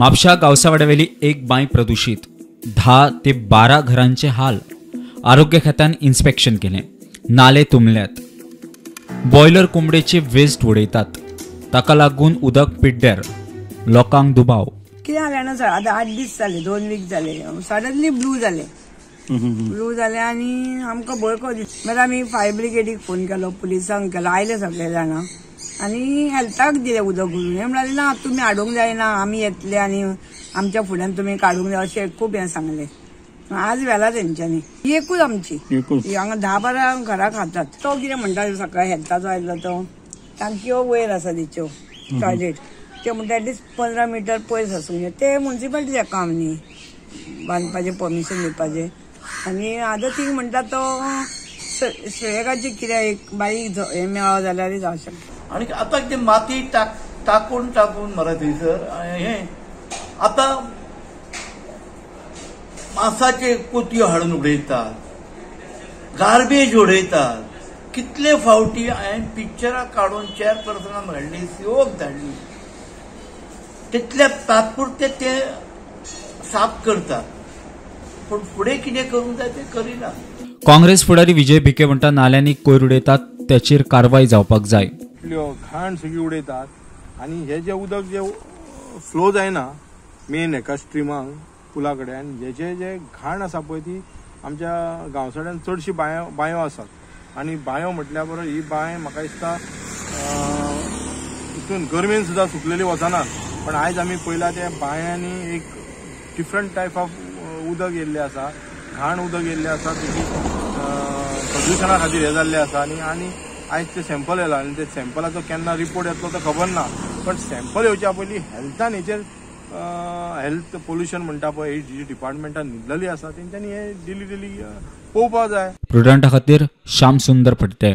म्हापशा गावसावाड्यावेली एक बांय प्रदूषित, 10 ते 12 घरांचे हाल. आरोग्य खात्यान इन्स्पेक्शन केलें. नाले तुंबल्यात, बॉयलर कोंबडेचे वेस्ट उडयतात, ताका लागून उदक पिड्ड्यार, लोकांक दुबाव. कितें जालें ना सर, आतां 8 दीस जाले, 2 वीक जाले, सडनली ब्लू जाले, ब्लू जाले आनी आमकां बळको दिस. मागीर आमी फायर ब्रिगेडीक फोन केलो, पुलिसांक केलो, आयले सगळे जाणां आनी हेल्थाक दिलें उदक घुरून. हें म्हणलें ना तुमी हाडूंक जायना, आमी येतले आनी आमच्या फुड्यान तुमी काडूंक जाय अशें खूब हें सांगलें. आज व्हेला तेंच्यांनी. एकूच आमची हांगा 10-12 घरां खातात. तो कितें म्हणटा सकाळी हेल्थाचो आयलो तो टांकयो वयर आसा तेच्यो टॉयलेट, ते म्हणटा एटलिस्ट 15 मिटर पयस आसूंक जाय. ते मुन्सिपालिटीचें काम न्ही बांदपाचें, परमिशन दिवपाचें. आनी आतां ती म्हणटा तो श्रेयकाची कितें एक बारीक हें मेळो जाल्यार जावं शकता. आनी आतां कितें माती टाकून टाकून मरे थंयसर हें आतां मासाचे कोतयो हाडून उडयतात, गार्बेज उडयतात. कितले फावटी हांवें पिक्चरां काडून चेअरपर्सनाक धाडली, सीओक धाडली, तितले तात्पुरते ते साफ करतात, पूण फुडें कितें करूंक जाय तें करिना. काँग्रेस फुडारी विजय भिके म्हणटा नाल्यांनी कोयर उडयतात त्याचेर कारवाय जावपाक जाय. घाण सगळी उडयतात आनी हे जे उदक जे फ्लो जायना मेन हेका स्ट्रिमाक पुला कडेन, आनी हेजे जे घाण आसा पळय ती आमच्या गांवसाड्यान चडशी बांयो आसात. आनी बांयो म्हटल्या बरोबर ही बांय म्हाका दिसता हितून गरमेन सुद्दां सुकलेली वचना, पण आयज आमी पळयला त्या बांयांनी एक डिफरंट टायप ऑफ उदक येयल्लें आसा, घाण उदक येयल्लें आसा, तेजी प्रदुशणा खातीर हें जाल्लें आसा. आनी आनी आयज ते सॅम्पल येयला आनी ते सॅम्पलाचो केन्ना रिपोर्ट येतलो तो खबर ना, पण सॅम्पल येवच्या पयलीं हेल्थान हेचेर हेल्थ पोल्युशन म्हणटा पळय ही जी डिपार्टमेंटान न्हिदलेली आसा तेंच्यांनी हे डेली डेली पळोवपाक जाय. प्रुडंटा खातीर श्याम सुंदर फडते.